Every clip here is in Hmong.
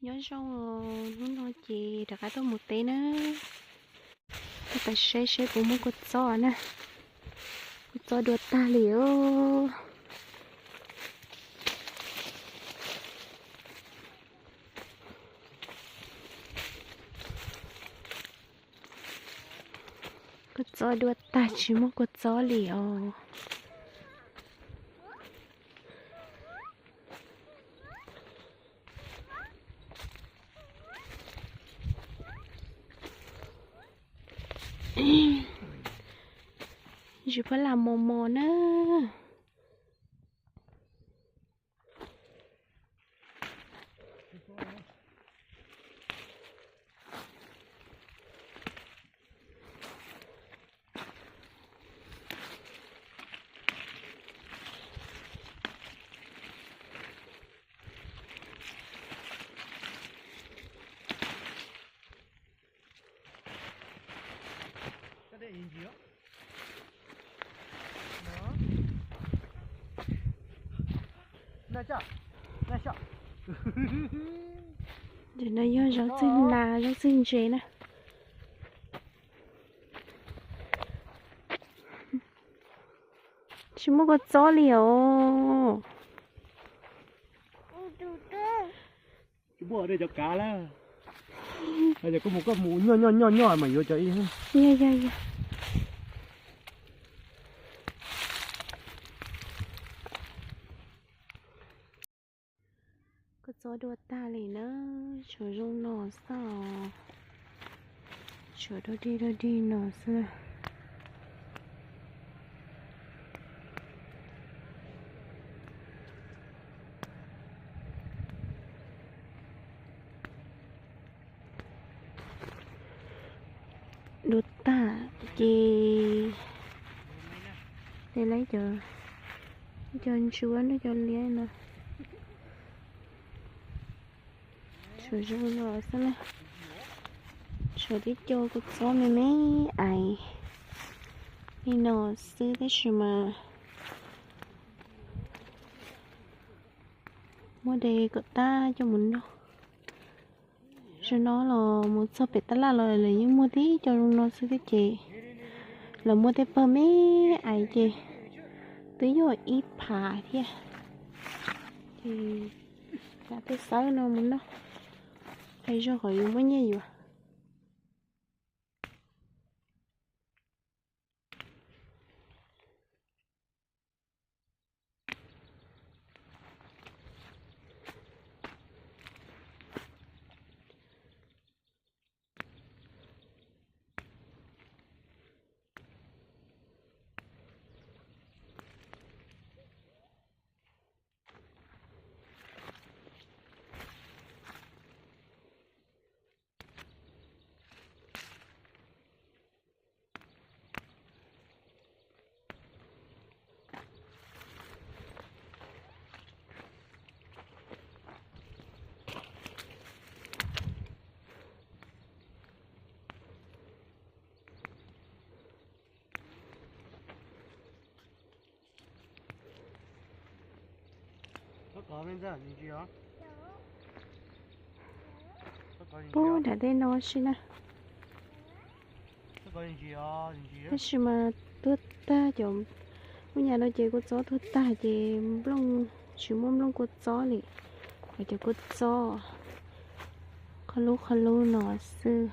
Nyob zoo, hnub no ces rov qab tuaj mus teb na. Tuaj pais saib saib puas muaj kua txob na. Kua txob dua tag li os. Kua txob dua tag tsis muaj kua txob li os. Ntsis phab las mos mos na. Ntawm no yog zaub txwj nas zaub txwj ntses na. Tsis muaj kua txob li os. Tsis muaj cov kav lawm. Yog koj mus koj mus nyoj nyoj nyoj nyoj mas yuav cov ib. Yog yog yog. Kua txob dua tag li na, tshuav zoo no xwb os. Tshuav dog dig dog dig no xwb. Dua tag ces, ces lawv cov, cov ntsuab nrog cov liab no. Tshuav zoo no xwb na. Tshuav tib co kua txob me me ais li no xwb tab sis mas muaj de kom tab coj mus noj. Zaum no los mus txog pem tab laj los lawv yeej muag tib co zoo no xwb thiab ces lawv muag tej pawg me ais ces twb yog ib phav thiab. Ces lam tej xawb no mus noj, hais zog qhov yuav muab nyiaj yuav. Pub nram tej no si na. Tab sis mas tuag tag cov, ub nyam no ces kua txob tuag tag ces nplooj, tsis muaj nplooj kua txob li. Hos cov kua txob qhov lub qhov lub no xwb.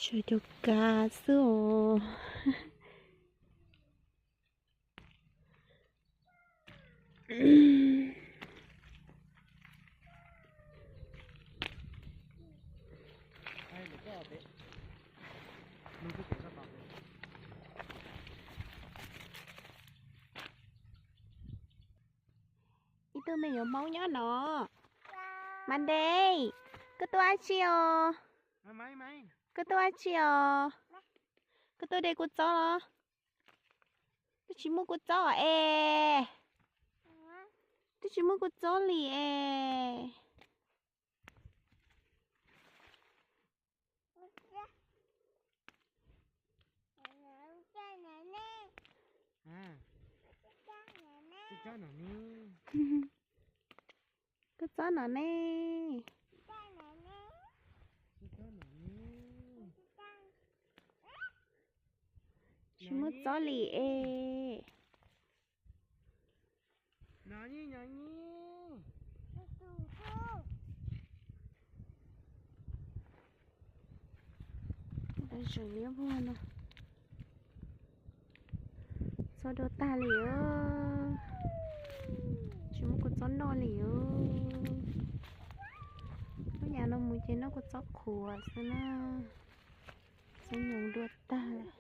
Tshuav cov kav xwb os. Ib tug me nyuam Hmoob nyob no. Mas Dej, koj tuaj dab tsi os? Koj tuaj dab tsi os? Koj tuaj de kua txob los? Twb tsis muaj kua txob es. Twb tsis muaj kua txob li es. Kua txob no ne. Tsis muaj txob li es. Txob dua tag li os. Tsis muaj kua txob noj li os. Lub yav no mus ces noj kua txob qhuav xwb na. Txob nyoos dua tag lawm.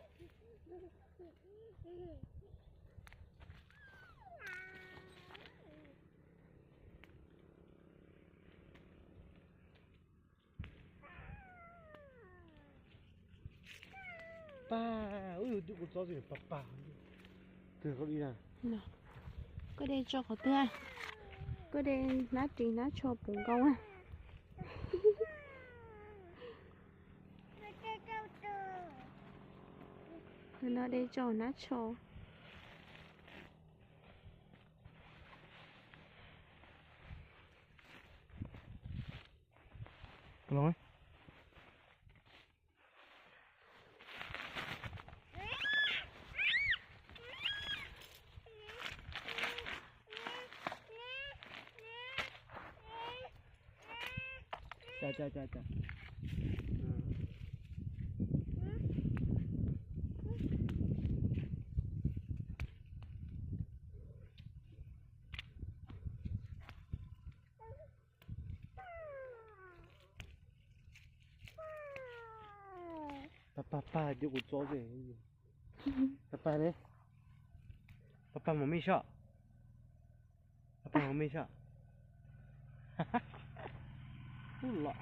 Pag, ub, yog twb kua txob pag pag. Koj de tso qhov twg? Koj de hnab ris hnab tsho puv nkaus. Tus no de tso hnab tsho. Pag pag pag, cov kua txob xwb. Pag pag ne. Pag pag mos me soj. Pag pag mos me soj. Ub los.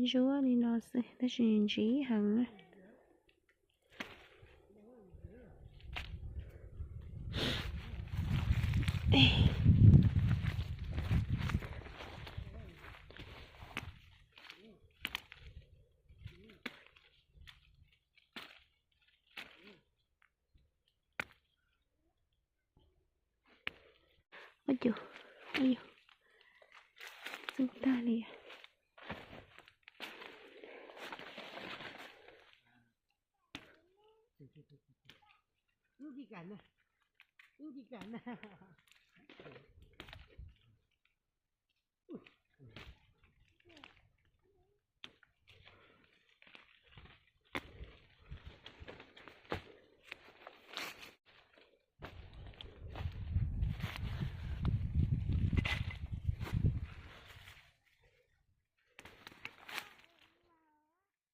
Ntsuab li no xwb tab sis ntsib heev na. Ua cas, ua yog txeeb tag li.